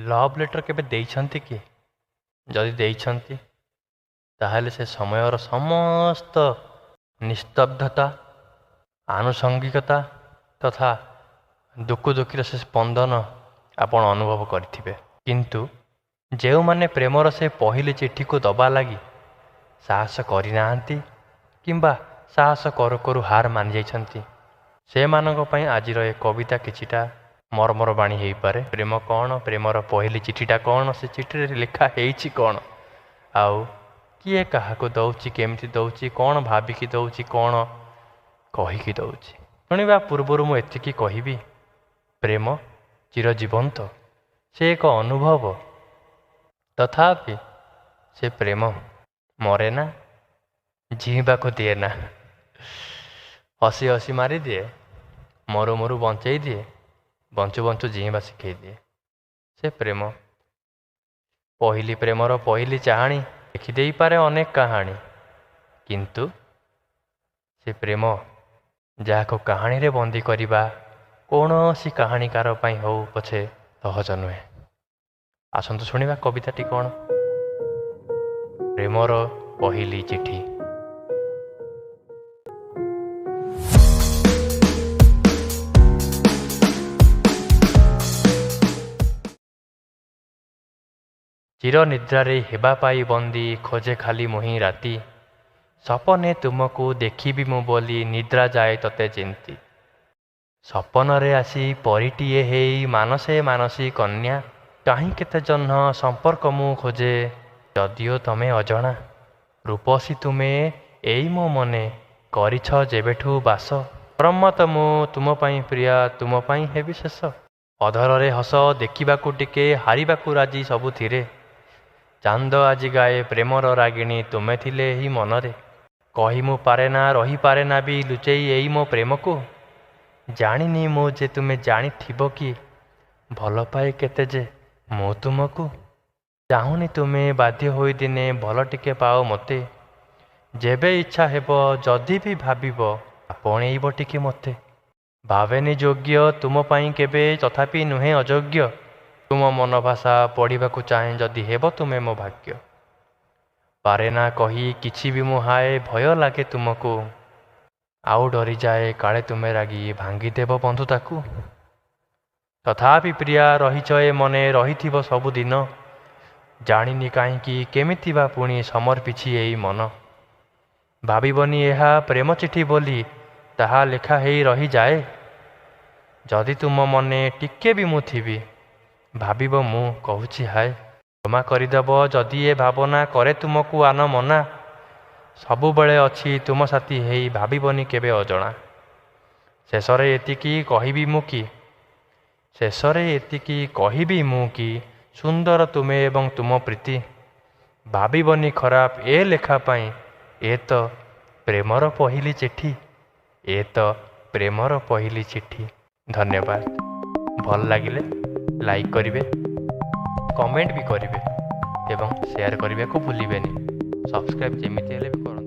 Love letter କେବେ ଦେଇଛନ୍ତି କି? ଯଦି ଦେଇଛନ୍ତି, ତାହେଲେ ସେ ସମୟର ସମସ୍ତ ନିସ୍ତବ୍ଧତା, ଆନୁଷଙ୍ଗିକତା ତଥା ଦୁଃଖଦୁଃଖୀର ସେ ସ୍ପନ୍ଦନ ଆପଣ ଅନୁଭବ କରିଥିବେ। କିନ୍ତୁ ଯେଉଁମାନେ ପ୍ରେମର ସେ ପହିଲି ଚିଠିକୁ ଦେବା ଲାଗି ସାହସ କରିନାହାନ୍ତି କିମ୍ବା ସାହସ କରୁ କରୁ ହାର ମାନିଯାଇଛନ୍ତି, ସେମାନଙ୍କ ପାଇଁ ଆଜିର ଏ କବିତା କିଛିଟା ମର୍ମର ବାଣୀ ହେଇପାରେ। ପ୍ରେମ କ'ଣ, ପ୍ରେମର ପହିଲି ଚିଠିଟା କ'ଣ, ସେ ଚିଠିରେ ଲେଖା ହେଇଛି କ'ଣ, ଆଉ କିଏ କାହାକୁ ଦେଉଛି, କେମିତି ଦେଉଛି, କ'ଣ ଭାବିକି ଦେଉଛି, କ'ଣ କହିକି ଦେଉଛି। ଶୁଣିବା ପୂର୍ବରୁ ମୁଁ ଏତିକି କହିବି, ପ୍ରେମ ଚିରଜୀବନ୍ତ, ସେ ଏକ ଅନୁଭବ। ତଥାପି ସେ ପ୍ରେମ ମରେ ନା, ଜିଇଁବାକୁ ଦିଏ ନା, ହସି ହସି ମାରିଦିଏ, ମରୁ ମରୁ ବଞ୍ଚେଇ ଦିଏ, ବଞ୍ଚୁ ବଞ୍ଚୁ ଜିଇଁବା ଶିଖେଇ ଦିଏ। ସେ ପ୍ରେମ ପହିଲି ପ୍ରେମର ପହିଲି ଚାହାଣୀ ଲେଖିଦେଇପାରେ ଅନେକ କାହାଣୀ, କିନ୍ତୁ ସେ ପ୍ରେମ ଯାହାକୁ କାହାଣୀରେ ବନ୍ଦୀ କରିବା କୌଣସି କାହାଣୀକାର ପାଇଁ ହଉ ପଛେ ସହଜ ନୁହେଁ। ଆସନ୍ତୁ ଶୁଣିବା କବିତାଟି କ'ଣ, ପ୍ରେମର ପହିଲି ଚିଠି। ଚିର ନିଦ୍ରାରେ ହେବା ପାଇ ବନ୍ଦୀ ଖୋଜେ ଖାଲି ମୁହିଁ ରାତି, ସପନେ ତୁମକୁ ଦେଖିବି ମୁଁ ବୋଲି ନିଦ୍ରା ଯାଏ ତତେ ଚିନ୍ତି। ସପନରେ ଆସି ପରିଟିଏ ହେଇ ମାନସେ ମାନସୀ କନ୍ୟା, କାହିଁ କେତେ ଜହ୍ନ ସମ୍ପର୍କ ମୁଁ ଖୋଜେ ଯଦିଓ ତମେ ଅଜଣା। ରୂପସୀ ତୁମେ ଏଇ ମୋ ମନେ କରିଛ ଯେବେଠୁ ବାସ, ପ୍ରମତ୍ତ ମୁଁ ତୁମ ପାଇଁ ପ୍ରିୟା ତୁମ ପାଇଁ ହେବି ଶେଷ। ଅଧରରେ ହସ ଦେଖିବାକୁ ଟିକେ ହାରିବାକୁ ରାଜି ସବୁଥିରେ, ଚାନ୍ଦ ଆଜି ଗାଏ ପ୍ରେମର ରାଗିଣୀ ତୁମେ ଥିଲେ ଏହି ମନରେ। କହି ମୁଁ ପାରେନା ରହିପାରେନା ବି ଲୁଚେଇ ଏଇ ମୋ ପ୍ରେମକୁ, ଜାଣିନି ମୁଁ ଯେ ତୁମେ ଜାଣିଥିବ କି ଭଲ ପାଏ କେତେ ଯେ ମୁଁ ତୁମକୁ। ଚାହୁଁନି ତୁମେ ବାଧ୍ୟ ହୋଇ ଦିନେ ଭଲ ଟିକେ ପାଅ ମୋତେ, ଯେବେ ଇଚ୍ଛା ହେବ ଯଦି ବି ଭାବିବ ଆପଣେଇବ ଟିକେ ମୋତେ। ଭାବେନି ଯୋଗ୍ୟ ତୁମ ପାଇଁ କେବେ ତଥାପି ନୁହେଁ ଅଯୋଗ୍ୟ, ତୁମ ମନ ଭାଷା ପଢ଼ିବାକୁ ଚାହେଁ ଯଦି ହେବ ତୁମେ ମୋ ଭାଗ୍ୟ। ପାରେନା କହି କିଛି ବି ମୁଁ ହାଏ ଭୟ ଲାଗେ ତୁମକୁ, ଆଉ ଡରିଯାଏ କାଳେ ତୁମେ ରାଗି ଭାଙ୍ଗିଦେବ ବନ୍ଧୁତାକୁ। ତଥାପି ପ୍ରିୟା ରହିଛ ଏ ମନେ ରହିଥିବ ସବୁଦିନ, ଜାଣିନି କାହିଁକି କେମିତି ବା ପୁଣି ସମର୍ପିଛି ଏଇ ମନ। ଭାବିବନି ଏହା ପ୍ରେମ ଚିଠି ବୋଲି ତାହା ଲେଖା ହେଇ ରହିଯାଏ, ଯଦି ତୁମ ମନେ ଟିକେ ବି ମୁଁ ଥିବି ଭାବିବ ମୁଁ କହୁଛି ହାଏ। କ୍ଷମା କରିଦେବ ଯଦି ଏ ଭାବନା କରେ ତୁମକୁ ଆନ ମନା, ସବୁବେଳେ ଅଛି ତୁମ ସାଥୀ ହେଇ ଭାବିବନି କେବେ ଅଜଣା। ଶେଷରେ ଏତିକି କହିବି ମୁଁ କି, ଶେଷରେ ଏତିକି କହିବି ମୁଁ କି ସୁନ୍ଦର ତୁମେ ଏବଂ ତୁମ ପ୍ରୀତି, ଭାବିବନି ଖରାପ ଏ ଲେଖା ପାଇଁ, ଏ ତ ପ୍ରେମର ପହିଲି ଚିଠି, ଏ ତ ପ୍ରେମର ପହିଲି ଚିଠି। ଧନ୍ୟବାଦ। ଭଲ ଲାଗିଲେ ଲାଇକ୍ କରିବେ, କମେଣ୍ଟ ବି କରିବେ ଏବଂ ସେୟାର କରିବାକୁ ଭୁଲିବେନି। ସବସ୍କ୍ରାଇବ୍ ଯେମିତି ହେଲେ ବି କରନ୍ତୁ।